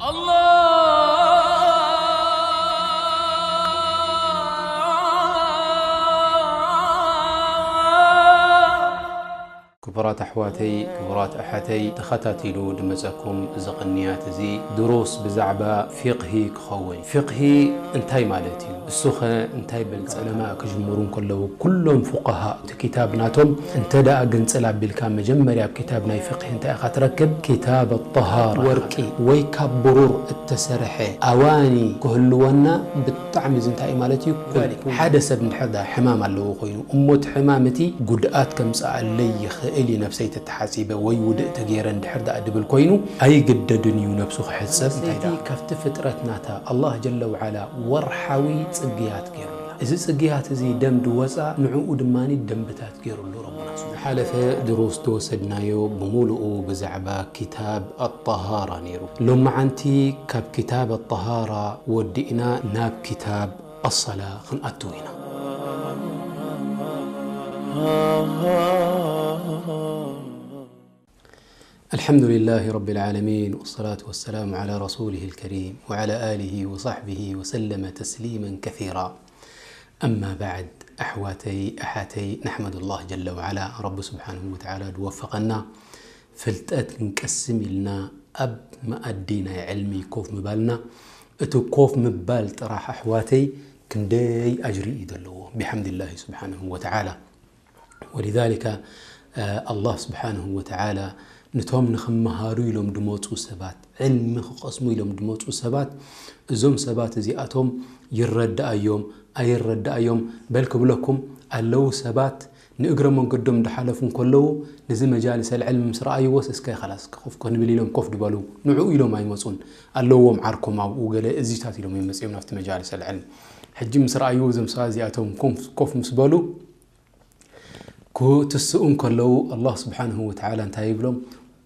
الله ክቡራት ኣሕዋተይ፣ ክቡራት ኣሓተይ፣ ተኸታቲሉ ድመጸኩም እዚ ቅንያት እዚ ድሩስ ብዛዕባ ፊቕሂ ክኸውን። ፊቕሂ እንታይ ማለት እዩ? እሱኸ እንታይ በልጸ? ዑለማ ክጅምሩ እንከለዉ፣ ኩሎም ፉቃሃ እቲ ክታብ ናቶም እንተ ደኣ ግንጽል ኣቢልካ፣ መጀመርያ ኣብ ክታብ ናይ ፊቕሂ እንታይ ኢኻ ትረክብ? ክታብ ኣጠሃራ። ወርቂ ወይ ካብ ብሩር እተሰርሐ ኣዋኒ ክህልወና ብጣዕሚ እዚ እንታይ እዩ ማለት እዩ? ኩል ሓደ ሰብ እንድሕር ደኣ ሕማም ኣለዎ ኮይኑ፣ እሞ እቲ ሕማም እቲ ጉድኣት ከምጽኣለይ ይኽእል እዩ፣ ነብሰይ ተተሓጺበ ወይ ውድእ ተገይረ እንድሕር ደኣ ድብል ኮይኑ፣ ኣይግደድን እዩ ነብሱ ክሕጸብ። እንታይ ደኣ ካብቲ ፍጥረት ናታ ኣላህ ጀለ ወዓላ ወርሓዊ ጽግያት ገይሩልና። እዚ ጽግያት እዚ ደም ድወጻ፣ ንዕኡ ድማኒ ደንብታት ገይሩሉ ረቡና። ዝሓለፈ ድሩስ ዝወሰድናዮ ብምሉኡ ብዛዕባ ክታብ ኣጠሃራ ነይሩ። ሎመዓንቲ ካብ ክታብ ኣጠሃራ ወዲእና ናብ ክታብ ኣሰላ ክንኣትው ኢና። الحمد لله رب العالمين، والصلاة والسلام على رسوله الكريم، وعلى آله وصحبه وسلم تسليما كثيرا. أما بعد، ኣሕዋተይ ኣሓተይ፣ نحمد الله جل وعلا፣ ረቢ ስብሓንሁ ወተዓላ ድወፈቐና፣ ፍልጠት ክንቀስም ኢልና ኣብ መኣዲ ናይ ዕልሚ ኮፍ ምባልና፣ እቲ ኮፍ ምባል ጥራሕ ኣሕዋተይ ክንደይ ኣጅሪ እዩ ዘለዎ፣ ብሓምድላሂ ስብሓንሁ ወተዓላ። ወሊዛሊካ፣ እ፣ ኣላህ ስብሓንሁ ወተዓላ ነቶም ንኽመሃሩ ኢሎም ድመፁ ሰባት፣ ዕልሚ ክቐስሙ ኢሎም ድመፁ ሰባት፣ እዞም ሰባት እዚኣቶም ይረድኣዮም ኣይረድኣዮም፣ በል ክብለኩም ኣለዉ ሰባት ንእግረ መንገዶም እንዳሓለፉ እንከለዉ፣ ነዚ መጃልሰል ዕልሚ ምስ ረኣይዎስ፣ እስከ ኸላስ ኮፍ ክንብል ኢሎም ኮፍ ድበሉ። ንዕኡ ኢሎም ኣይመፁን። ኣለዎም ዓርኮም ኣብኡ ገለ እዚታት ኢሎም እዮም መፂኦም ናብቲ መጃልሰል ዕልሚ። ሕጂ ምስ ረኣይዎ እዞም ሰባት እዚኣቶም ኮፍ፣ ኮፍ ምስ በሉ፣ ክትስኡ እንከለዉ፣ ኣላህ ስብሓንሁ ወተዓላ እንታይ ይብሎም?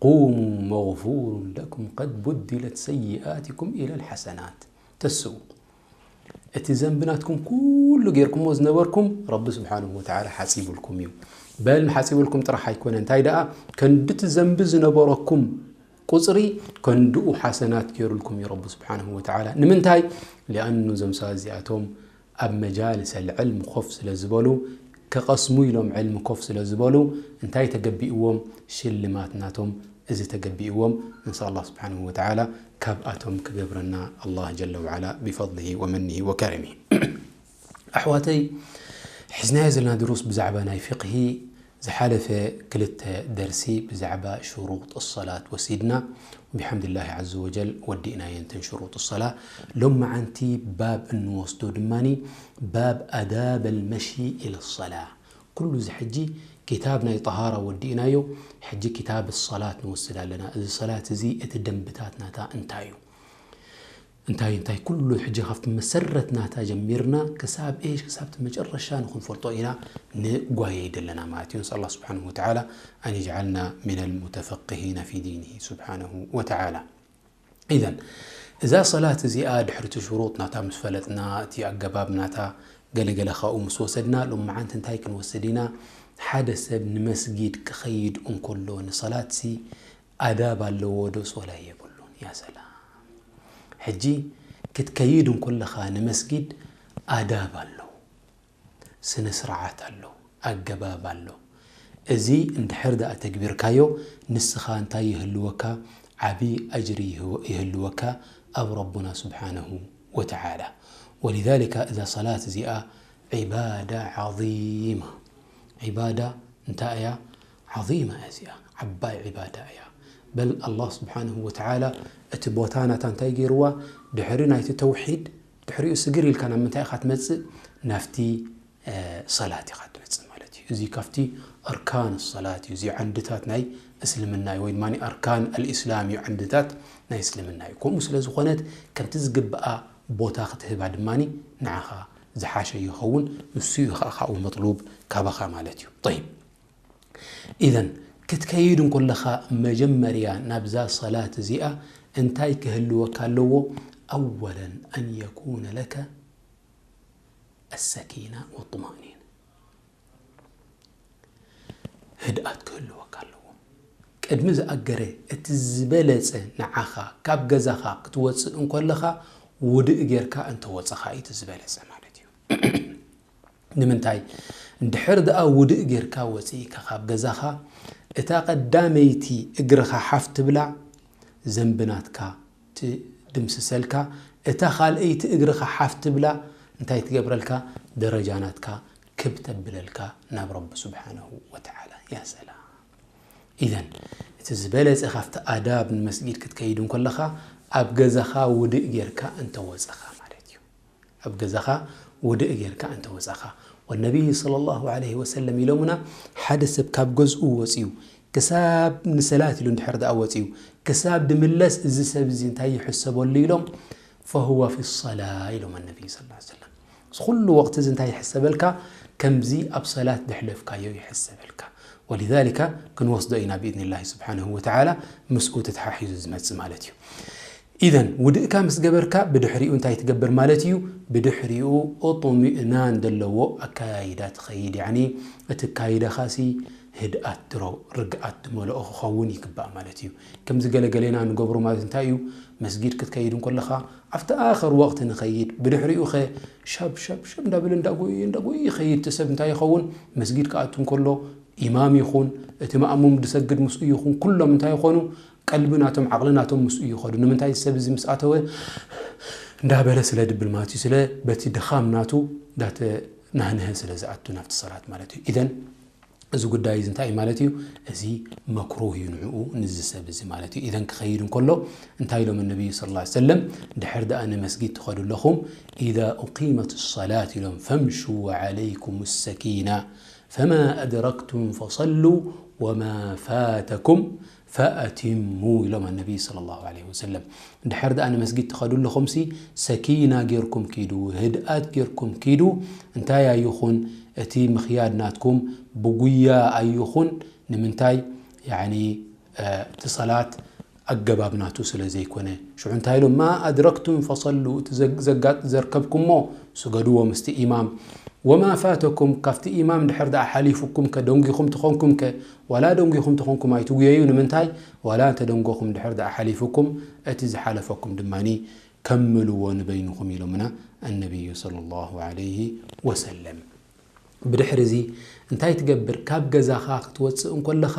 ቁሙ መግፉሩን ለኩም ቀድ ቡድለት ሰይኣትኩም ኢለል ሓሰናት። ተስኡ። እቲ ዘንቢ ናትኩም ኩሉ ጌርኩሞ ዝነበርኩም፣ ረቢ ስብሓንሁ ወተዓላ ሓጺቡልኩም እዩ። በል፣ ሓጺቡልኩም ጥራሕ ኣይኮነ፣ እንታይ ደኣ፣ ከንድቲ ዘንቢ ዝነበረኩም ቁጽሪ፣ ከንድኡ ሓሰናት ጌሩልኩም እዩ ረቢ ስብሓንሁ ወተዓላ። ንምንታይ? ሊኣኑ እዞም ሰባት እዚኣቶም ኣብ መጃልሰል ዕልም ኮፍ ስለ ዝበሉ፣ ክቐስሙ ኢሎም ዕልሚ ኮፍ ስለ ዝበሉ፣ እንታይ ተገቢእዎም? ሽልማት ናቶም እዚ ተገቢእዎም። እንሻ ኣላህ ስብሓንሁ ወተዓላ ካብኣቶም ክገብረና ኣላህ ጀለ ወዓላ ብፈድሊሂ ወመኒሂ ወከረሚሂ። ኣሕዋተይ፣ ሒዝናዮ ዘለና ድሩስ ብዛዕባ ናይ ፊቕሂ፣ ዝሓለፈ ክልተ ደርሲ ብዛዕባ ሽሩጥ ሰላት ወሲድና፣ ብሓምድላሂ ዓዘ ወጀል ወዲእናየን እተን ሽሩጥ ሰላ። ሎም መዓንቲ ባብ እንወስዶ ድማኒ ባብ ኣዳብ ኣልመሺ ኢለ ሰላ። ኩሉ እዚ ሕጂ ክታብ ናይ ጠሃራ ወዲእናዮ፣ ሕጂ ክታብ ሰላት ንወስድ ኣለና። እዚ ሰላት እዚ እቲ ደንብታት ናታ እንታይ እዩ? እንታይ እንታይ ኩሉ ሕጂ ካብቲ መሰረት ናታ ጀሚርና ክሳብ ኤሽ፣ ክሳብ እቲ መጨረሻ ንኽንፈልጦ ኢና ንጓየይ ደለና ማለት እዩ። ንስኣል ኣላህ ስብሓንሁ ወተዓላ ኣን የጅዓልና ሚነል ሙተፈቅሂነ ፊ ዲኒሂ ስብሓንሁ ወተዓላ። ኢዘን እዛ ሰላት እዚኣ ድሕሪ እቲ ሽሩጥ ናታ ምስ ፈለጥና፣ እቲ ኣገባብ ናታ ገለገለ ካብኡ ምስ ወሰድና፣ ሎም መዓንቲ እንታይ ክንወስድ ኢና? ሓደ ሰብ ንመስጊድ ክኸይድ እንከሎ ንሰላትሲ ኣዳብ ኣለዎ ዶ ሶላ የብሉን? ያ ሰላም። ሕጂ ክትከይድ እንከለኻ ንመስጊድ ኣዳብ ኣሎ፣ ስነ ስርዓት ኣሎ፣ ኣገባብ ኣሎ። እዚ እንድሕር ደኣ ተግቢርካዮ ንስኻ እንታይ ይህልወካ? ዓቢ ኣጅሪ ይህወ-፣ ይህልወካ ኣብ ረቡና ስብሓነሁ ወተዓላ። ወሊዛሊካ እዛ ሰላት እዚኣ ዒባዳ ዓዚማ። ዒባዳ እንታይ እያ? ዓዚማ እያ እዚኣ፣ ዓባይ ዒባዳ እያ። በል ኣላህ ስብሓንሁ ወተዓላ እቲ ቦታ ናታ እንታይ ገይርዋ? ድሕሪ ናይቲ ተውሒድ፣ ድሕሪኡ ስግር ኢልካ ናብ ምንታይ ኢኻ ትመጽእ? ናብቲ፣ እ፣ ሰላት ኢኻ ትመጽእ ማለት እዩ። እዚ ካብቲ ኣርካን ሰላት እዩ። እዚ ዓንድታት ናይ እስልምና እዩ፣ ወይ ድማ ኣርካን ኣልኢስላም እዩ፣ ዓንድታት ናይ እስልምና እዩ። ከምኡ ስለ ዝኾነት ከምቲ ዝግብኣ ቦታ ክትህባ ድማ ንዓኻ ዝሓሸ ይኸውን። ንሱ እዩ ኸዓ ካብኡ መጥሉብ ካባኻ ማለት እዩ። ጠይብ። ኢዘን ክትከይድ እንከለኻ መጀመርያ ናብዛ ሰላት እዚኣ እንታይ ክህልወካ ኣለዎ? ኣወለን ኣን የኩነ ለከ ኣሰኪና ወጥማእኒና። ህድኣት ክህልወካ ኣለዎ። ቅድሚ ዝኣገረ እቲ ዝበለጸ ንዓኻ ካብ ገዛኻ ክትወጽእ እንከለኻ ውድእ ጌርካ እንተወጸኻ እዩ እቲ ዝበለጸ ማለት እዩ። ንምንታይ? እንድሕር ደኣ ውድእ ጌርካ ወጺእካ ካብ ገዛኻ፣ እታ ቀዳመይቲ እግርኻ ሓፍ ትብላ፣ ዘንቢ ናትካ ትድምስሰልካ፣ እታ ካልኣይቲ እግርኻ ሓፍ ትብላ፣ እንታይ ትገብረልካ? ደረጃ ናትካ ክብ ተብለልካ ናብ ረቢ ስብሓነሁ ወተዓላ። ያ ሰላም። ኢዘን እቲ ዝበለጸ ካብቲ ኣዳብ ንመስጊድ ክትከይድ እንከለኻ ኣብ ገዛኻ ውድእ ጌርካ እንተወጸኻ ማለት እዩ። ኣብ ገዛኻ ውድእ ጌርካ እንተወጸኻ። ወነቢይ ሰለላሁ ዐለይሂ ወሰለም ኢሎምና፣ ሓደ ሰብ ካብ ገዝኡ ወጺኡ ክሳብ ንሰላት ኢሉ እንድሕር ደኣ ወጺኡ ክሳብ ድምለስ እዚ ሰብ እዚ እንታይ ይሕሰበሉ ኢሎም፣ ፈሁወ ፊ ሰላ ኢሎም ነቢይ ሰለላሁ ዐለይሂ ወሰለም። እዚ ኩሉ ወቕቲ እዚ እንታይ ይሕሰበልካ? ከምዚ ኣብ ሰላት ድሕለፍካዮ ይሕሰበልካ። ወሊዛሊካ ክንወስዶ ኢና ብኢዝኒላሂ ስብሓነሁ ወተዓላ ምስኡ ተተሓሒዙ ዝመጽእ ማለት እዩ። ኢዘን ውድእካ ምስ ገበርካ ብድሕሪኡ እንታይ ትገብር ማለት እዩ? ብድሕሪኡ እጡሚእናን ዘለዎ ኣካያይዳ ትኸይድ። ያኒ እቲ ካይዳኻሲ ህድኣት ድሮ ርግኣት ድመልኦ ክኸውን ይግባእ ማለት እዩ። ከምዚ ገለገሌና ንገብሮ ማለት እንታይ እዩ? መስጊድ ክትከይድ እንከለኻ ኣብቲ ኣኸር ወቕቲ ንኸይድ፣ ብድሕሪኡ ኸ ሸብ ሸብ ሸብ እንዳበለ እንዳጎየ እንዳጎየ ይኸይድ። እቲ ሰብ እንታይ ይኸውን? መስጊድ ክኣቱ እንከሎ ኢማም ይኹን እቲ ማእሙም ድሰግድ ምስኡ ይኹን ኩሎም እንታይ ይኾኑ? ቀልቢ ናቶም ዓቕሊ ናቶም ምስኡ ይኸዱ። ንምንታይ? እዚ ሰብ እዚ ምስ ኣተወ እንዳበለ ስለ ድብል ማለት እዩ። ስለ በቲ ድኻም ናቱ እንዳተናህነሀ ስለ ዝኣቱ ናብቲ ሰላት ማለት እዩ። ኢዘን እዚ ጉዳይ እዚ እንታይ እዩ ማለት እዩ? እዚ መክሩህ እዩ ንዕኡ ንዚ ሰብ እዚ ማለት እዩ። ኢዘን ክኸይድ እንከሎ እንታይ ኢሎም ነቢዩ ሰለላሁ ዐለይሂ ወሰለም? ድሕር ደኣ ንመስጊድ ትኸዱ ኣለኹም፣ ኢዛ ኡቂመት ሰላት ኢሎም፣ ፈምሹ ወዐለይኩም ሰኪና ፈማ ኣድረክቱም ፈሰሉ ወማ ፋተኩም ፈኣቲሙ ኢሎም ነቢይ ሰለላሁ ዐለይሂ ወሰለም። ድሕር ደኣ ንመስጊድ ትኸዱ ኣለኹምሲ ሰኪና ጌርኩም ኪዱ፣ ህድኣት ጌርኩም ኪዱ። እንታይ ኣይኹን እቲ ምኽያድ ናትኩም ብጉያ ኣይኹን። ንምንታይ? ያኒ እቲ ሰላት ኣገባብ ናቱ ስለ ዘይኮነ። ሽዑ እንታይ ኢሎም? ማ ኣድረክቱም ፈሰሉ፣ እቲ ዘግ- ዘጋ- ዘርከብኩሞ ስገድዎ ምስቲ ኢማም። ወማ ፋተኩም፣ ካብቲ ኢማም ድሕር ደኣ ሓሊፉኩም ከ ደንጊኹም ትኾንኩም ከ ዋላ ደንጊኹም ትኾንኩም ኣይትጉየዩ። ንምንታይ? ዋላ እንተ ደንጎኹም ድሕር ደኣ ሓሊፉኩም እቲ ዝሓለፈኩም ድማኒ ከምልዎ ንበይንኹም ኢሎምና ኣነቢዩ ሰለላሁ ዐለይሂ ወሰለም። ብድሕሪ እዚ እንታይ ትገብር? ካብ ገዛኻ ክትወፅእ እንኮለኻ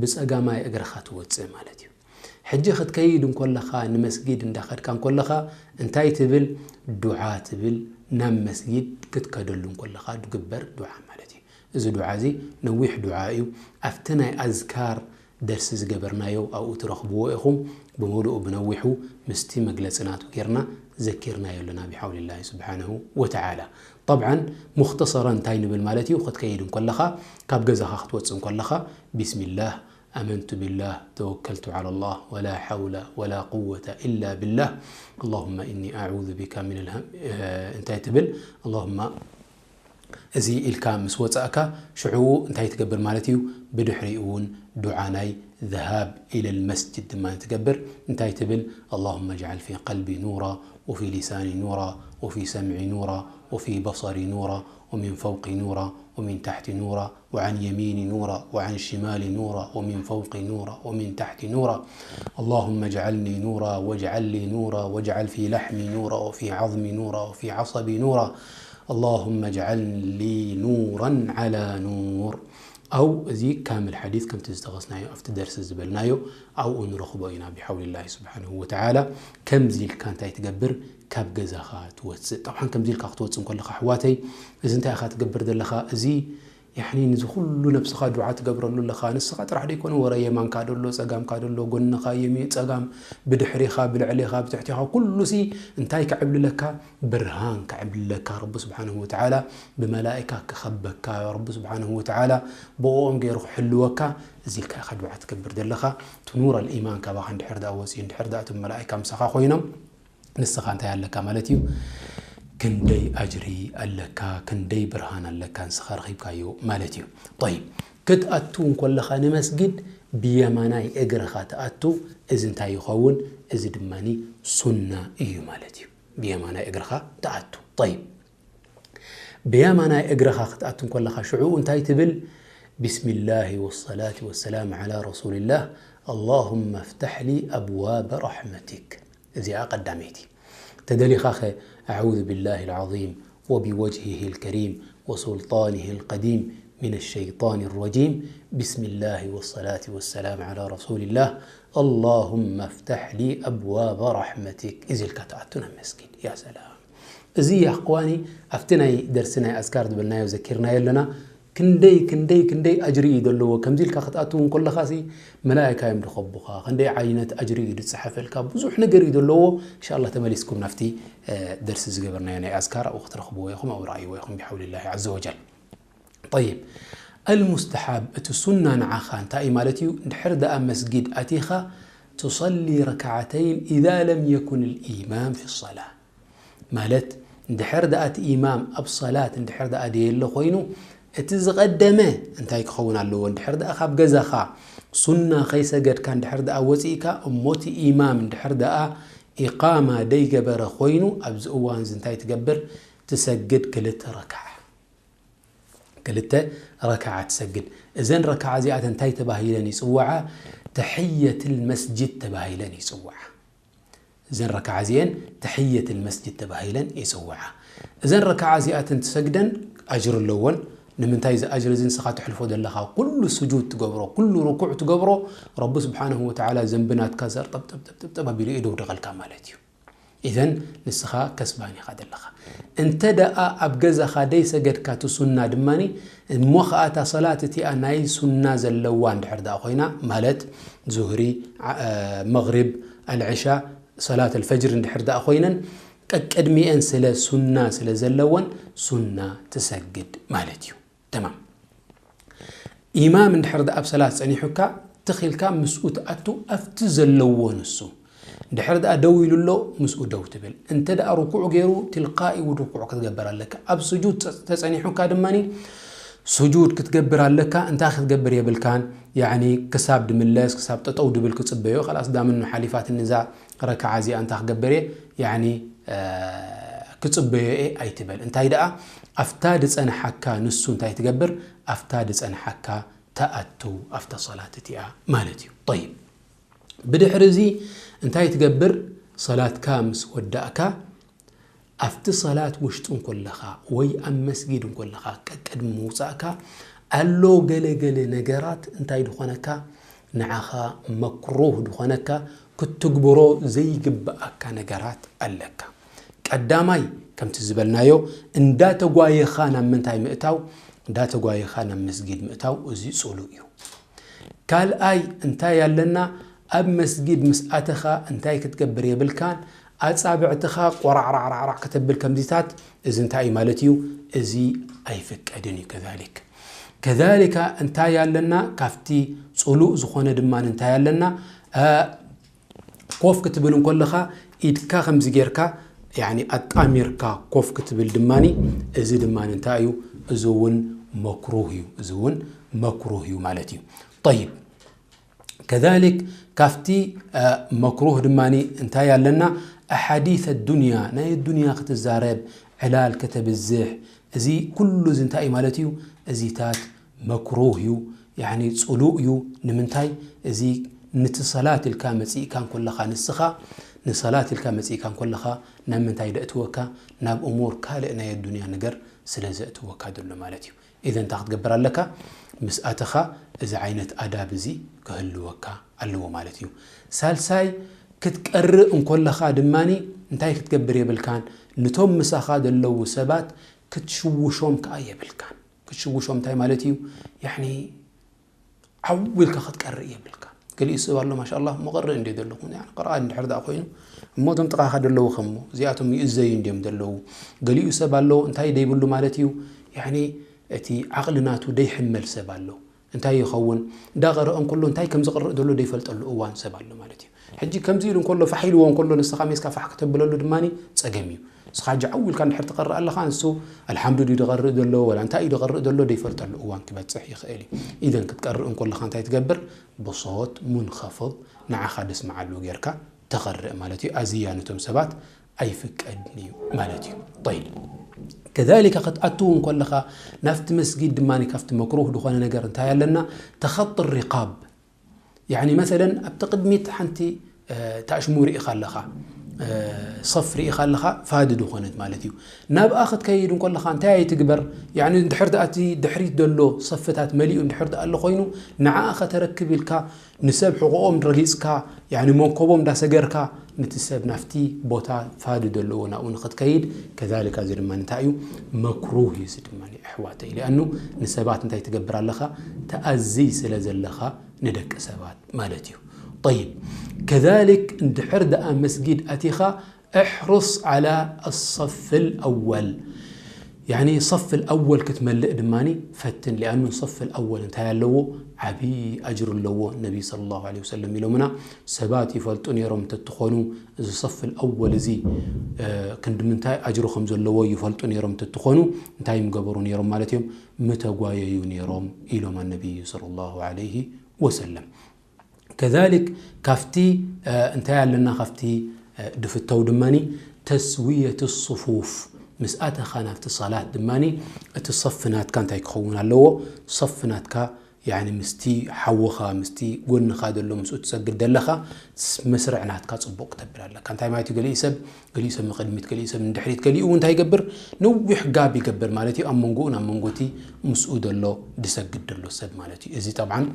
ብፀጋማይ እግርኻ ትወፅእ ማለት እዩ። ሕጂ ክትከይድ እንኮለኻ ንመስጊድ እንዳኸድካ እንኮለኻ እንታይ ትብል? ዱዓ ትብል። ናብ መስጊድ ክትከደሉ እንኮለኻ ዝግበር ዱዓ ማለት እዩ። እዚ ዱዓ እዚ ነዊሕ ዱዓ እዩ። ኣብቲ ናይ ኣዝካር ደርሲ ዝገበርናዮ ኣብኡ ትረኽብዎ ኢኹም። ብምሉኡ ብነዊሑ ምስቲ መግለፂ ናቱ ጌርና ዘኪርናዮ ኣለና ብሓውሊላሂ ስብሓነሁ ወተዓላ። ጠብዓን ሙኽተሰረን እንታይ ንብል ማለት እዩ? ክትከይድ እንኮለኻ ካብ ገዛኻ ክትወፅእ እንኮለኻ ቢስሚላህ ኣመንቱ ቢላህ ተወከልቱ ዓላ ላህ ወላ ሓውላ ወላ ቁወተ ኢላ ቢላህ ኣላሁመ ኢኒ ኣዑዙ ቢካ ሚነል ሃም እንታይ ትብል ኣላሁመ እዚ ኢልካ ምስ ወጻእካ ሽዑ እንታይ ትገብር ማለት እዩ? ብድሕሪኡ እውን ዱዓ ናይ ذهاب إلى المسجد ድማ ትገብር። እንታይ ትብል? اللهم اجعل في قلبي نورا وفي لساني نورا وفي سمعي نورا وفي بصري نورا ومن فوقي نورا ومن تحتي نورا وعن يميني نورا وعن شمالي نورا ومن فوقي نورا ومن تحتي نورا. اللهم اجعلني نورا واجعل لي نورا واجعل في لحمي نورا وفي عظمي نورا وفي عصبي نورا. اللهم اجعل لي نورا على نور. أو እዚ ካምል ሓዲስ ከምቲ ዝጠቐስናዮ ኣብቲ ደርሲ ዝበልናዮ ኣብኡ ንረኽቦ ኢና ብሓውሊላሂ ስብሓንሁ ወተዓላ። ከምዚ ኢልካ እንታይ ትገብር? ካብ ገዛኻ ትወፅእ። ጠብዓን ከምዚ ኢልካ ክትወፅእ እንከለኻ ኣሕዋተይ እዚ እንታይ ኢኻ ትገብር ዘለኻ? እዚ ያኒ ንዚ ኩሉ ነብስኻ ዱዓ ትገብረሉ ኣለኻ። ንስኻ ጥራሕ ደይኮነ ወረ የማንካ ደሎ፣ ጸጋምካ ደሎ፣ ጎንኻ፣ የሚ- ጸጋም፣ ብድሕሪኻ፣ ብልዕሊኻ፣ ብትሕቲኻ፣ ኩሉሲ እንታይ ከዕብልለካ? ብርሃን ከዕብልለካ። ረቢ ስብሓንሁ ወተዓላ ብመላኢካ ክኸበካ፣ ረቢ ስብሓንሁ ወተዓላ ብእኦም ገይሩ ክሕልወካ፣ እዚ ኢልካ ኢኻ ዱዓ ትገብር ዘለኻ። እቲ ኑር ኣልኢማን ካባኻ እንድሕር ደኣ ወፂኡ፣ እንድሕር ደኣ እቶም መላኢካ ምሳኻ ኮይኖም፣ ንስኻ እንታይ ኣለካ ማለት እዩ? ክንደይ ኣጅሪ ኣለካ፣ ክንደይ ብርሃን ኣለካ ንስኻ ረኺብካዮ ማለት እዩ። ጠይብ፣ ክትኣቱ እንኮለኻ ንመስጊድ ብየማናይ እግርኻ ትኣቱ። እዚ እንታይ ይኸውን? እዚ ድማኒ ሱና እዩ ማለት እዩ። ብየማናይ እግርኻ ትኣቱ። ጠይብ፣ ብየማናይ እግርኻ ክትኣቱ እንኮለኻ ሽዑ እንታይ ትብል? ቢስሚላሂ ወሰላቲ ወሰላም ዓላ ረሱሊላህ። اللهم افتح لي أبواب رحمتك. እዚኣ ቀዳመይቲ። ተደሊኻኸ أعوذ بالله العظيم وبوجهه الكريم وسلطانه القديم من الشيطان الرجيم، بسم الله والصلاة والسلام على رسول الله، اللهم افتح لي أبواب رحمتك ኢልካ ትኣቱ ናብ መስጊድ። ያ ሰላም። እዚ ያ እኽዋኒ ኣብቲ ናይ ደርሲ ናይ ኣዝካር ዝበልናዮ ዘኪርናዮ ኣለና። ክንደይ ክንደይ ክንደይ ኣጅሪ እዩ ዘለዎ። ከምዚ ኢልካ ክትኣትው እንከለኻሲ መላእካ እዮም ድኸቡኻ። ክንደይ ዓይነት ኣጅሪ እዩ ዝፅሓፈልካ። ብዙሕ ነገር እዩ ዘለዎ። እንሻላ ተመሊስኩም ናፍቲ ደርሲ ዝገበርናዮ ናይ ኣዝካር ኣብኡ ክትረኽብዎ ኢኹም፣ ኣብኡ ረኣይዎ ኢኹም ብሓውልላሂ ዓዘ ወጀል። طيب، المستحب እቲ ሱና ንዓኻ እንታይ እዩ ማለት እዩ? እንድሕር ደኣ መስጊድ ኣቲኻ تصلي ركعتين إذا لم يكن الإمام في الصلاة ማለት እንድሕር ደኣ እቲ ኢማም ኣብ ሰላት እንድሕር ደኣ ደየለ ኮይኑ እቲ ዝቐደመ እንታይ ክኸውን ኣለዎ? እንድሕር ደኣ ካብ ገዛኻ ሱና ከይሰገድካ እንድሕር ደኣ ወፂእካ እሞ እቲ ኢማም እንድሕር ደኣ ኢቃማ ደይገበረ ኮይኑ ኣብዚ እዋን እዚ እንታይ ትገብር? ትሰግድ ክልተ ረክዓ። ክልተ ረክዓ ትሰግድ። እዘን ረክዓ እዚኣተን እንታይ ተባሂለን ይፅውዓ? ተሕየትል መስጅድ ተባሂለን ይፅውዓ። እዘን ረክዓ እዚአን ተሕየትል መስጅድ ተባሂለን ይፅውዓ። እዘን ረክዓ እዚኣተን ትሰግደን ኣጅር ኣለወን። ንምንታይ እዚ ኣጅር እዚ ንስኻ ትሕልፎ ዘለኻ? ኩሉ ስጁድ ትገብሮ፣ ኩሉ ርኩዕ ትገብሮ፣ ረቢ ስብሓንሁ ወተዓላ ዘንቢ ናትካ ዘርጠብጠብጠብጠብ ኣቢሉ እዩ ደውድቐልካ ማለት እዩ። ኢዘን ንስኻ ከስባን ኢኻ ዘለኻ። እንተ ደኣ ኣብ ገዛኻ ደይሰገድካ እቲ ሱና ድማኒ እሞ ኸኣ እታ ሰላት እቲኣ ናይ ሱና ዘለዋ እንድሕር ደኣ ኮይና፣ ማለት ዙህሪ፣ ዓ-፣ መግሪብ፣ ኣልዕሻ፣ ሰላት ኣልፈጅር እንድሕር ደኣ ኮይነን፣ ቀቅድሚኤን ስለ ሱና ስለ ዘለወን፣ ሱና ትሰግድ ማለት እዩ። ተማም። ኢማም እንድሕር ደኣ ኣብ ሰላት ጸኒሑካ፣ ትኺልካ ምስኡ ትኣቱ ኣብቲ ዘለዎ ንሱ። እንድሕር ደኣ ደው ኢሉ ኣሎ፣ ምስኡ ደው ትብል። እንተ ደኣ ርኩዕ ገይሩ፣ ትልቃኢ ርኩዕ ክትገብር ኣለካ። ኣብ ስጁድ ጸ-፣ ተጸኒሑካ ድማኒ፣ ስጁድ ክትገብር ኣለካ። እንታይ ክትገብር የብልካን? ያዕኒ ክሳብ ድምለስ፣ ክሳብ ጠጠው ድብል ክጽበዮ። ኸላስ ዳምኑ ሓሊፋትኒ እዛ ረክዓ እዚኣ እንታይ ክገብር እየ? ያዕኒ፣ እ፣ ክጽበዮ እየ ኣይትበል። እንታይ ደኣ፣ ኣብታ ድጸንሓካ ንሱ እንታይ ትገብር? ኣብታ ድጸንሓካ ተኣቱ፣ ኣብታ ሰላት እቲኣ ማለት እዩ። ጠይብ። ብድሕሪ እዚ እንታይ ትገብር? ሰላትካ ምስ ወዳእካ፣ ኣብቲ ሰላት ውሽጢ እንኮለኻ ወይ ኣብ መስጊድ እንኮለኻ፣ ቀቅድሚ ምውጻእካ ኣሎ ገለ ገለ ነገራት እንታይ ድኾነካ? ንዓኻ መክሩህ ድኾነካ፣ ክትግብሮ ዘይግብኣካ ነገራት ኣለካ። ቀዳማይ፣ ከምቲ ዝበልናዮ፣ እንዳተጓየኻ ናብ ምንታይ ምእታው? እንዳተጓየኻ ናብ መስጊድ ምእታው፣ እዚ ጽሉእ እዩ። ካልኣይ እንታይ ኣለና? ኣብ መስጊድ ምስ ኣተኻ እንታይ ክትገብር የብልካን? ኣጻብዕትኻ ቆራዕራዕራዕራዕ ከተብል ከምዚታት፣ እዚ እንታይ እዩ ማለት እዩ? እዚ ኣይፍቀድን እዩ። ከዛሊክ፣ ከዛሊካ እንታይ ኣለና? ካብቲ ጽሉእ ዝኾነ ድማ እንታይ ኣለና? እ፣ ኮፍ ክትብል እንከለኻ ኢድካ ከምዚ ጌርካ፣ ያኒ ኣጣሚርካ ኮፍ ክትብል ድማኒ፣ እዚ ድማኒ እንታይ እዩ? እዚ እውን መክሩህ እዩ። እዚ እውን መክሩህ እዩ ማለት እዩ። ጠይብ። ከዛሊክ ካብቲ፣ እ፣ መክሩህ ድማኒ እንታይ ኣለና? ኣሓዲት ኣዱንያ፣ ናይ ኣዱንያ ክትዛረብ፣ ዕላል ከተብዝሕ፣ እዚ ኩሉ እዚ እንታይ እዩ ማለት እዩ? እዚታት መክሩህ እዩ፣ ያኒ ጽሉእ እዩ። ንምንታይ? እዚ ንቲ ሰላት ኢልካ መጺእካ እንኮለኻ ንስኻ፣ ንሰላት ኢልካ መጺእካ እንኮለኻ ናብ ምንታይ ደእትወካ? ናብ እሙር ካልእ ናይ ኣዱንያ ነገር ስለ ዘእትወካ ዘሎ ማለት እዩ። ኢዘን እንታይ ክትገብር ኣለካ? ምስ ኣተኻ እዚ ዓይነት ኣዳብ እዚ ክህልወካ ኣለዎ ማለት እዩ። ሳልሳይ፣ ክትቀርእ እንኮለኻ ድማኒ እንታይ ክትገብር የብልካን? ንቶም ምሳኻ ዘለዉ ሰባት ክትሽውሾም ከኣ የብልካን። ክትሽውሾም እንታይ ማለት እዩ? ያኒ ዓው ኢልካ ክትቀርእ የብልካ። ገሊኡ ሰብ ኣሎ፣ ማሻኣላህ፣ መቐርእ እንድየ ዘለኹ፣ ያኒ፣ ቅርኣት እንድሕር ደኣ ኮይኑ፣ እሞ እቶም ጥቓኻ ዘለዉ ከሞ፣ እዚኣቶም ይእዘዩ እንድዮም ዘለዉ። ገሊኡ ሰብ ኣሎ፣ እንታይ ደይብሉ ማለት እዩ? ያኒ፣ እቲ ዓቕሊ ናቱ ደይሕመል ሰብ ኣሎ። እንታይ ይኸውን? እንዳቐረአ እንከሎ እንታይ ከም ዝቕርእ ዘሎ ደይፈልጠሉ እዋን ሰብ ኣሎ ማለት እዩ። ሕጂ ከምዚ ኢሉ እንከሎ፣ ፋሕ ኢልዎ እንከሎ፣ ንስኻ ሜስካ ፋሕ ከተብለሉ ድማኒ ጸገም እዩ። ንስኻ ሕጂ ዓው ኢልካ እንድሕር ትቐርእ ኣለኻ፣ ንሱ ኣልሓምዱ ድዩ ዝቐርእ ዘሎ፣ ወላ እንታይ እዩ ዝቐርእ ዘሎ ደይፈልጠሉ እዋን ክበጽሕ ይኽእል እዩ። ኢዘን ክትቀርእ እንከለኻ እንታይ ትገብር? ብሶት ሙንኸፍድ ንዓኻ ደስምዓሉ ጌርካ ተቐርእ ማለት እዩ። ኣዝያ ነቶም ሰባት ኣይፍቀድን እዩ ማለት እዩ። ጠይብ። ከዛሊካ ክትኣትው እንከለኻ ናብቲ መስጊድ ድማኒ ካብቲ መክሩህ ዝኾነ ነገር እንታይ ኣለና? ተኸጥ ሪቃብ። ያኒ መሰለን ኣብቲ ቅድሚት ሓንቲ ታሽሙ ርኢኻ ኣለኻ፣ ሰፍ ርኢኻ ኣለኻ፣ ፋድድ ኾነት ማለት እዩ። ናብኣ ክትከይድ እንከለኻ እንታይ ኣይትግበር? ያኒ እንድሕር ደኣ እቲ ድሕሪት ዘሎ ሰፍታት መሊኡ እንድሕር ደኣ ኣሎ ኮይኑ ንዓኣ ከተረክብ ኢልካ ንሰብ ሕቖኦም ረጊጽካ፣ ያኒ መንኮቦም እንዳሰገርካ ነቲ ሰብ ናፍቲ ቦታ ፋድድ ኣለዎ ናብኡ ንኽትከይድ። ከዛሊካ እዚ ድማ እንታይ እዩ? መክሩህ እዩ እዚ ድማ ኣሕዋተይ። ሊኣኑ ንሰባት እንታይ ትገብር ኣለኻ? ተኣዝይ ስለ ዘለኻ ንደቂ ሰባት ማለት እዩ። ጠይብ፣ ከዛሊክ እንድሕር ደኣ መስጊድ ኣቲኻ እሕርስ ዓላ ኣሰፍ ኣልኣወል፣ ያኒ ሰፍ ኣልኣወል ክትመልእ ድማኒ ፈትን። ሊኣኑ ሰፍ ኣልኣወል እንታይ ኣለዎ? ዓብዪ ኣጅር ኣለዎ። ነቢ ሰለላሁ ዐለይሂ ወሰለም ኢሎምና ሰባት ይፈልጡ ነይሮም እንተትኾኑ እዚ ሰፍ ኣልኣወል እዚ ክንዲ ምንታይ ኣጅሩ ከም ዘለዎ ይፈልጡ ነይሮም እንተትኾኑ እንታይ ምገበሩ ነይሮም ማለት እዮም? ምተጓየዩ ነይሮም ኢሎም ኣነቢዩ ሰለላሁ ዐለይሂ ወሰለም። ከዛሊክ ካብቲ እንታይ ኣለና ካብቲ ድፍተው ድማኒ ተስውየት ሱፉፍ ምስ ኣተኻ ናብቲ ሰላት ድማኒ እቲ ሰፍ ናትካ እንታይ ክኸውን ኣለዎ? ሰፍ ናትካ ያኒ ምስቲ ሓውኻ ምስቲ ጎንኻ ዘሎ ምስኡ ትሰግድ ዘለኻ መስርዕ ናትካ ጽቡቕ ክተብል ኣለካ። እንታይ ማለት እዩ? ገሊኡ ሰብ ገሊኡ ሰብ ንቕድሚት፣ ገሊኡ ሰብ ንድሕሪት፣ ገሊኡ እውን እንታይ ይገብር? ነዊሕ ጋብ ይገብር ማለት እዩ ኣብ መንጎኡ ናብ መንጎቲ ምስኡ ዘሎ ድሰግድ ዘሎ ሰብ ማለት እዩ። እዚ ጠብዓን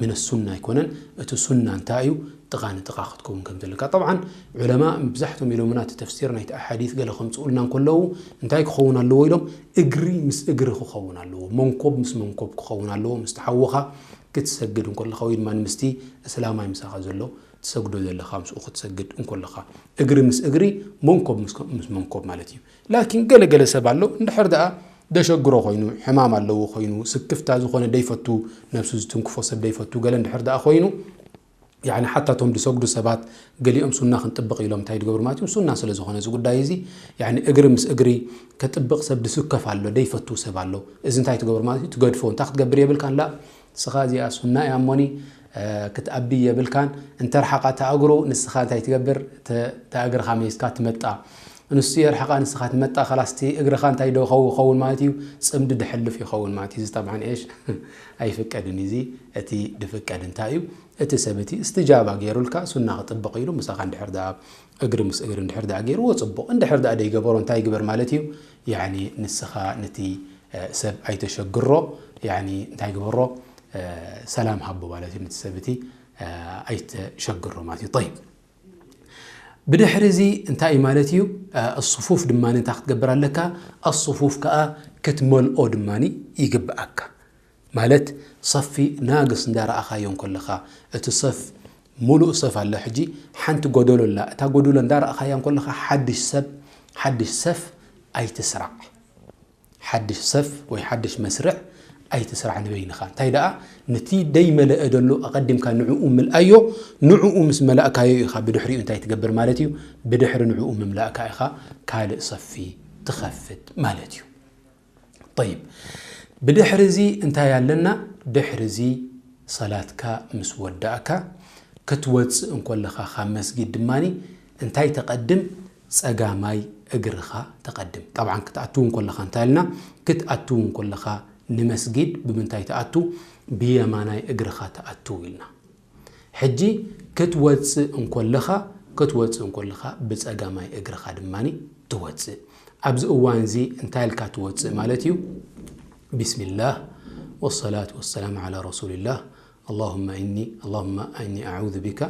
ምን ሱና ኣይኮነን። እቲ ሱና እንታይ እዩ? ጥቓ ንጥቓ ክትከውን ከም ዘለካ። ጠብዓን ዑለማ መብዛሕቶም ኢሎምና እቲ ተፍሲር ናይቲ ኣሓዲት ገለ ከምፅኡልና እንከለዉ እንታይ ክኸውን ኣለዎ ኢሎም? እግሪ ምስ እግሪ ክኸውን ኣለዎ፣ መንኮብ ምስ መንኮብ ክኸውን ኣለዎ። ምስቲ ሓውኻ ክትሰግድ እንከለኻ ወይ ድማ ምስቲ እስላማይ ምሳኻ ዘሎ ትሰግዶ ዘለኻ ምስኡ ክትሰግድ እንከለኻ እግሪ ምስ እግሪ መንኮብ ምስ መንኮብ ማለት እዩ። ላኪን ገለ ገለ ሰብ ኣሎ እንድሕር ደኣ ደሸግሮ ኮይኑ ሕማም ኣለዎ ኮይኑ ስክፍታ ዝኾነ ደይፈቱ ነብሱ ዝትንክፎ ሰብ ደይፈቱ ገለ እንድሕር ደኣ ኮይኑ ያኒ ሓታ ቶም ዝሰግዱ ሰባት ገሊኦም ሱና ክንጥብቕ ኢሎም እንታይ ዝገብሩ ማለት እዩ? ሱና ስለ ዝኾነ እዚ ጉዳይ እዚ ያኒ እግሪ ምስ እግሪ ከጥብቕ ሰብ ዝስከፍ ኣሎ፣ ደይፈቱ ሰብ ኣሎ። እዚ እንታይ ትገብር ማለት እዩ? ትገድፎ። እንታይ ክትገብር የብልካን? ላ ንስኻ እዚኣ ሱና እያ እሞኒ ክትኣቢ የብልካን። እንተርሓቓ ተኣግሩ ንስኻ እንታይ ትገብር? ተእግርኻ መይዝካ ትመጣ። ንሱ የርሕቓ ንስኻ ትመጣ። ከላስቲ እግርኻ እንታይ ዶ ኸውን ማለት እዩ? ጽምዲ ድሕልፍ ይኸውን ማለት እዩ። እዚ ጠብዓን ኤሽ ኣይፍቀድን። እዚ እቲ ድፍቀድ እንታይ እዩ? እቲ ሰብ እቲ እስትጃባ ገይሩልካ ሱና ክጥብቕ ኢሉ ምሳኻ እንድሕር ደኣ እግሪ ምስ እግሪ እንድሕር ደኣ ገይርዎ ጽቡቕ። እንድሕር ደኣ ደይገበሮ እንታይ ይግበር ማለት እዩ? ያኒ ንስኻ ነቲ ሰብ ኣይተሸግሮ። ያኒ እንታይ ግበሮ? ሰላም ሃቦ ማለት እዩ። ነቲ ሰብ እቲ ኣይተሸግሮ ማለት እዩ። ጠይብ፣ ብድሕሪ እዚ እንታይ እዩ ማለት እዩ? ኣሱፉፍ ድማ እንታይ ክትገብር ኣለካ? ኣሱፉፍ ከኣ ክትመልኦ ድማ ይግብኣካ። ማለት ሰፊ ናግስ እንዳረኣኻዮ እንከለኻ እቲ ሰፍ ሙሉእ ሰፍ ኣለ። ሕጂ ሓንቲ ጎደሎ ኣላ። እታ ጎደሎ እንዳረኣኻያ እንከለኻ ሓድሽ ሰብ ሓድሽ ሰፍ ኣይትስራዕ። ሓድሽ ሰፍ ወይ ሓድሽ መስርዕ ኣይትስራዕ ንበይንኻ። እንታይ ደኣ ነቲ ደይመለአ ዘሎ ኣቐዲምካ ንዕኡ ምልኣዮ። ንዕኡ ምስ መላእካዮ ኢኻ ብድሕሪኡ እንታይ ትገብር ማለት እዩ? ብድሕሪ ንዕኡ ምምላእካ ኢኻ ካልእ ሰፊ ትኸፍት ማለት እዩ። ጠይብ፣ ብድሕሪ እዚ እንታይ ኣለና? ድሕሪ እዚ ሰላትካ ምስ ወዳእካ ክትወፅእ እንኮለኻ ካብ መስጊድ ድማኒ እንታይ ተቐድም? ፀጋማይ እግርኻ ተቐድም። ጠብዓን ክትኣትው እንኮለኻ እንታይ ኣልና? ክትኣትው እንኮለኻ ንመስጊድ ብምንታይ ትኣቱ? ብየማናይ እግርኻ ትኣትው ኢልና። ሕጂ ክትወፅእ እንኮለኻ ክትወፅእ እንኮለኻ ብፀጋማይ እግርኻ ድማኒ ትወፅእ። ኣብዚ እዋን እዚ እንታይ ኢልካ ትወፅእ ማለት እዩ? ቢስሚላህ ወሰላቱ ወሰላም ዓላ ረሱሊላህ ኣላሁመ ኢኒ ኣላሁመ ኢኒ ኣዑዙ ቢካ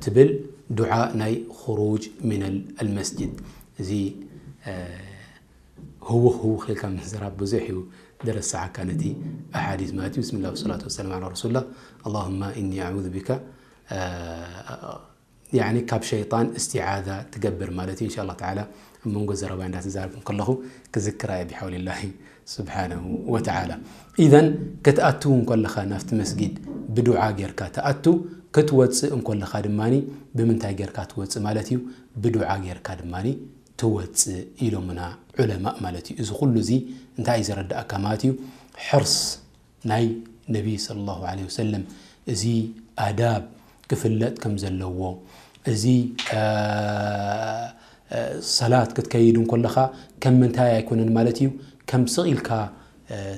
ትብል ዱዓ ናይ ኹሩጅ ሚነል ኣልመስጅድ። እዚ ህውኽ ህውኽ ኢልካ ምዝራብ ብዙሕ እዩ ደረስዓካ ነቲ ኣሓዲስ ማለት እዩ። ብስሚላህ ወሰላቱ ወሰላም ዓላ ረሱሊላህ ኣላሁመ ኢኒ ኣዑዙ ቢካ ያኒ ካብ ሸይጣን እስቲዓዛ ትገብር ማለት እዩ። ኢንሻላህ ተዓላ ኣብ መንጎ ዘረባይ እንዳተዛረብኩ ከለኹ ክዝክራ እየ ብሓውሊላሂ ስብሓነሁ ወተዓላ። ኢዘን ክትኣትው እንከለኻ ናብቲ መስጊድ ብዱዓ ጌርካ ትኣቱ፣ ክትወፅእ እንከለኻ ድማኒ ብምንታይ ጌርካ ትወፅእ ማለት እዩ? ብዱዓ ጌርካ ድማኒ ትወፅእ ኢሎምና ዑለማእ ማለት እዩ። እዚ ኩሉ እዚ እንታይ እዩ ዘረድኣካ ማለት እዩ? ሕርስ ናይ ነቢይ ሰለላሁ ዐለይሂ ወሰለም እዚ ኣዳብ ክፍለጥ ከም ዘለዎ፣ እዚ ሰላት ክትከይድ እንከለኻ ከም ምንታይ ኣይኮነን ማለት እዩ፣ ከም ስቕ ኢልካ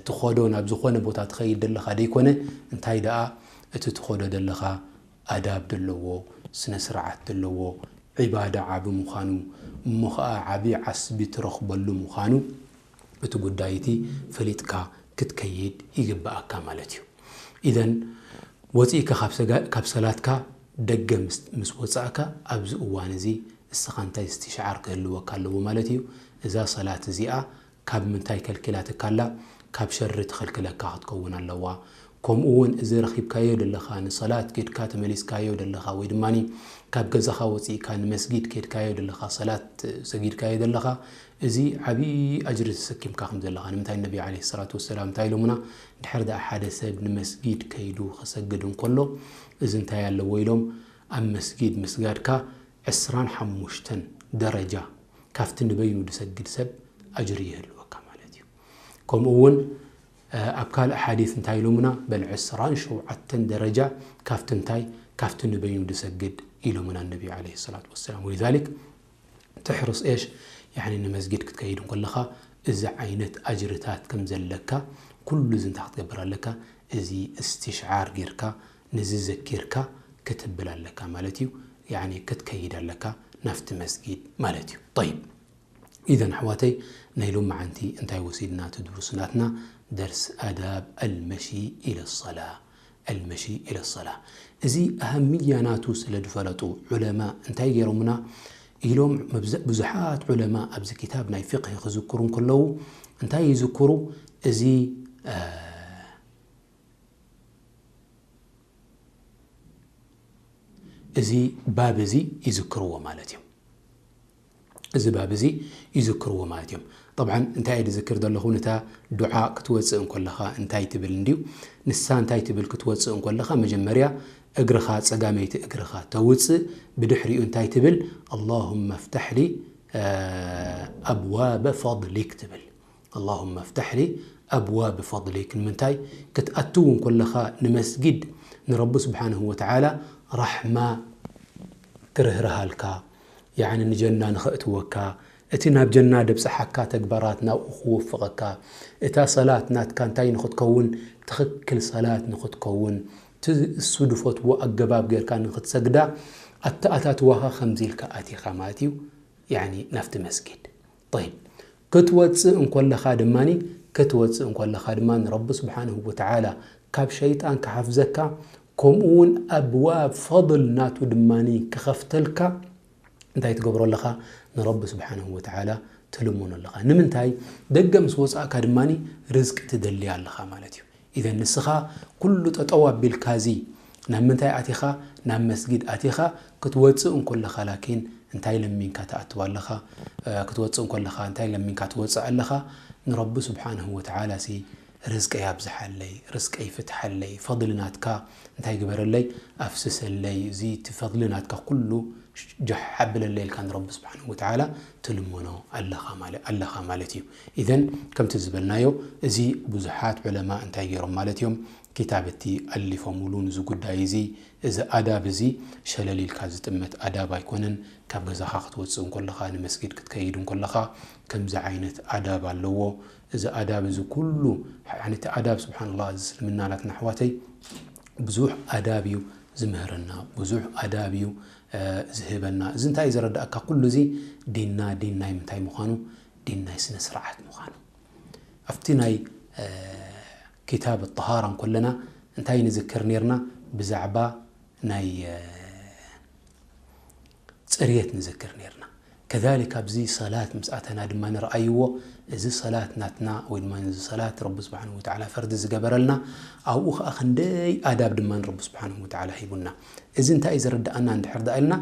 ትኸዶ ናብ ዝኾነ ቦታ ትኸይድ ዘለኻ ደይኮነ፣ እንታይ ደኣ እቲ ትኸዶ ዘለኻ ኣዳብ ዘለዎ፣ ስነ ስርዓት ዘለዎ፣ ዒባዳ ዓቢ ምዃኑ፣ እሞ ኸኣ ዓቢ ዓስቢ ትረኽበሉ ምዃኑ፣ እቲ ጉዳይ እቲ ፈሊጥካ ክትከይድ ይግብኣካ ማለት እዩ። ኢዘን ወጺእካ ካብ ሰጋ-፣ ካብ ሰላትካ ደገ ምስ፣ ምስ ወጻእካ፣ ኣብዚ እዋን እዚ እስኻ እንታይ እስትሽዓር ክህልወካ ኣለዎ ማለት እዩ። እዛ ሰላት እዚኣ ካብ ምንታይ ከልኪላትካ ኣላ? ካብ ሸሪ ትኸልክለካ ክትከውን ኣለዋ። ከምኡ እውን እዚ ረኺብካዮ ዘለኻ ንሰላት ኬድካ ተመሊስካዮ ዘለኻ ወይ ድማ ካብ ገዛኻ ወፂእካ ንመስጊድ ኬድካዮ ዘለኻ ሰላት ሰጊድካዮ ዘለኻ እዚ ዓብዪ ኣጅሪ ተሰኪምካ ከም ዘለኻ። ንምንታይ ነቢ ዓለይሂ ሰላቱ ወሰላም እንታይ ኢሎምና? ድሕር ደኣ ሓደ ሰብ ንመስጊድ ከይዱ ክሰግድ እንከሎ እዚ እንታይ ኣለዎ ኢሎም? ኣብ መስጊድ ምስጋድካ ዕስራን ሓሙሽተን ደረጃ ካብቲ ንበይኑ ዝሰግድ ሰብ ኣጅሪ ይህልወካ ማለት እዩ። ከምኡ እውን ኣብ ካልእ ሓዲስ እንታይ ኢሎምና? በል ዕስራን ሸውዓተን ደረጃ ካብቲ እንታይ? ካብቲ ንበይኑ ዝሰግድ ኢሎምና ነቢ ዓለይሂ ሰላቱ ወሰላም። ወሊዛሊክ ትሕርስ ኤሽ፣ ያኒ ንመስጊድ ክትከይድ እንከለኻ እዚ ዓይነት ኣጅርታት ከም ዘለካ ኩሉ እዚ እንታይ ክትገብር ኣለካ? እዚ እስትሽዓር ጌርካ፣ ነዚ ዘኪርካ ክትብል ኣለካ ማለት እዩ። ያኒ ክትከይድ ኣለካ ናብቲ መስጊድ ማለት እዩ። ጠይብ። ኢዘን ኣሕዋተይ ናይ ሎማዓንቲ እንታይ ወሲድና? እቲ ድሩስ ናትና ደርስ ኣዳብ ኣልመሺ ኢለ ሰላ፣ ኣልመሺ ኢለ ሰላ። እዚ ኣህምያ ናቱ ስለ ዝፈለጡ ዑለማ እንታይ ገይሮምና ኢሎም? መብዘ-፣ ብዙሓት ዑለማ ኣብዚ ክታብ ናይ ፊቕሂ ክዝክሩ እንከለዉ እንታይ ይዝክሩ? እዚ፣ እ፣ እዚ ባብ እዚ ይዝክርዎ ማለት እዮም። እዚ ባብ እዚ ይዝክርዎ ማለት እዮም። ጠብዓን እንታይ እየ ዝዝክር ዘለኹ? ነታ ዱዓ ክትወፅእ እንከለኻ እንታይ ትብል እንድዩ? ንሳ እንታይ ትብል ክትወፅእ እንከለኻ መጀመርያ እግርኻ፣ ፀጋመይቲ እግርኻ ተውፅእ፣ ብድሕሪኡ እንታይ ትብል? ኣላሁመ ፍታሕ ሊ፣ እ፣ ኣብዋበ ፈድሊክ ትብል። ኣላሁመ ፍታሕ ሊ ኣብዋብ ፈድሊክ። ንምንታይ? ክትኣትው እንከለኻ ንመስጊድ ንረቢ ስብሓንሁ ወተዓላ ራሕማ ክርህርሃልካ፣ ያዕኒ ንጀና ንኸእትወካ፣ እቲ ናብ ጀና ደብጽሓካ ተግባራት ናብኡ ክወፍቐካ፣ እታ ሰላት ናትካ እንታይ ንኽትከውን፣ ትኽክል ሰላት ንኽትከውን፣ እቲ እሱ ድፈትዎ ኣገባብ ጌርካ ንኽትሰግዳ፣ ኣተኣታትዋኻ ከምዚ ኢልካ ኣቲኻ ማለት እዩ፣ ያዕኒ ናብቲ መስጊድ። ጠይብ፣ ክትወጽእ እንኮለኻ ድማኒ፣ ክትወጽእ እንኮለኻ ድማ ንረቢ ስብሓንሁ ወተዓላ ካብ ሸይጣን ክሓፍዘካ፣ ከምኡ እውን ኣብዋብ ፈድል ናቱ ድማኒ ክኸፍተልካ፣ እንታይ ትገብሮ ኣለኻ? ንረቢ ስብሓንሁ ወተዓላ ትልምኖ ኣለኻ። ንምንታይ? ደገ ምስ ወጻእካ ድማኒ ርዝቂ ትደሊ ኣለኻ ማለት እዩ። ኢዘን ንስኻ ኩሉ ጠጠው ኣቢልካ እዚ ናብ ምንታይ ኣቲኻ? ናብ መስጊድ ኣቲኻ። ክትወጽእ እንኮለኻ ላኪን እንታይ ለሚንካ ትኣትው ኣለኻ? እ፣ ክትወጽእ እንኮለኻ እንታይ ለሚንካ ትወጽእ ኣለኻ? ንረቢ ስብሓንሁ ወተዓላ ሲ ርዝቀይ ኣብዝሓለይ፣ ርዝቀይ ፍትሓለይ፣ ፈድሊ ናትካ እንታይ ግበረለይ? ኣፍስሰለይ። እዚ እቲ ፈድሊ ናትካ ኩሉ ጃሕ ኣብለለይ ኢልካ ንረቢ ስብሓንሁ ወተዓላ ትልምኖ ኣለኻ ማለ-፣ ኣለኻ ማለት እዩ። ኢዘን ከምቲ ዝበልናዮ እዚ ብዙሓት ዑለማ እንታይ ገይሮም ማለት እዮም? ክታብቲ ኣሊፎምሉ ንዚ ጉዳይ እዚ። እዚ ኣዳብ እዚ ሸለል ኢልካ ዝጥመት ኣዳብ ኣይኮነን። ካብ ገዛኻ ክትወጽእ እንከለኻ፣ ንመስጊድ ክትከይድ እንከለኻ ከምዚ ዓይነት ኣዳብ ኣለዎ። እዚ ኣዳብ እዚ ኩሉ፣ ያኒ እቲ ኣዳብ ስብሓንላህ፣ እዚ እስልምና ናትና ኣሕዋተይ ብዙሕ ኣዳብ እዩ ዝምህረና፣ ብዙሕ ኣዳብ እዩ፣ እ፣ ዝህበና። እዚ እንታይ እዩ ዘረዳእካ? ኩሉ እዚ ዲንና፣ ዲን ናይ ምንታይ ምዃኑ፣ ዲን ናይ ስነ ስርዓት ምዃኑ። ኣብቲ ናይ፣ እ፣ ክታብ ጠሃራ እንከለና እንታይ ንዝክር ነርና? ብዛዕባ ናይ፣ እ፣ ጽርየት ንዝክር ነርና። ከዛሊክ ኣብዚ ሰላት ምስ ኣተና ድማ ንርኣይዎ፣ እዚ ሰላት ናትና ወይ ድማ እዚ ሰላት ረቢ ስብሓንሁ ወተዓላ ፈርዲ ዝገበረልና፣ ኣብኡ ኸኣ ክንደይ ኣዳብ ድማ ረቢ ስብሓንሁ ወተዓላ ሂቡና። እዚ እንታይ እዩ ዘረድኣና እንድሕር ደኣ ኢልና፣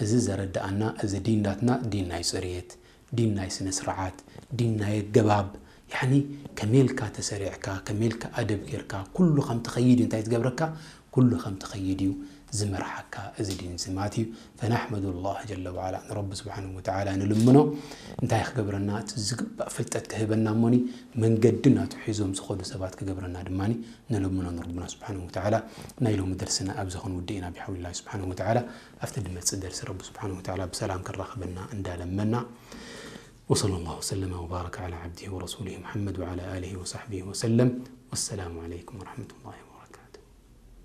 እዚ ዘረድኣና እዚ ዲን ናትና ዲን ናይ ጽርየት፣ ዲን ናይ ስነ ስርዓት፣ ዲን ናይ ኣገባብ፣ ያኒ ከመይ ኢልካ ተሰሪዕካ፣ ከመይ ኢልካ ኣደብ ጌርካ፣ ኩሉ ከም ትኸይድ እንታይ ትገብረካ? ኩሉ ከም ትኸይድ እዩ ዝመርሓካ እዚ ዲን እዚ ማለት እዩ። ፈናሕመዱ ላህ ጀለ ወዓላ፣ ንረቢ ስብሓንሁ ወተዓላ ንልምኖ እንታይ ክገብረና፣ እቲ ዝግባእ ፍልጠት ክህበና እሞኒ መንገዲ ናቱ ሒዞም ዝኸዱ ሰባት ክገብረና ድማ ንልምኖ ንረብና ስብሓንሁ ወተዓላ። ናይ ሎሚ ደርስና ኣብዚ ክንውድእ ኢና ብሓውሊላህ ስብሓንሁ ወተዓላ። ኣብቲ ድመጽእ ደርሲ ረቢ ስብሓንሁ ወተዓላ ብሰላም ከራኽበና እንዳለመና። وصلى الله وسلم وبارك على عبده ورسوله محمد وعلى آله وصحبه وسلم. والسلام عليكم ورحمة الله وبركاته.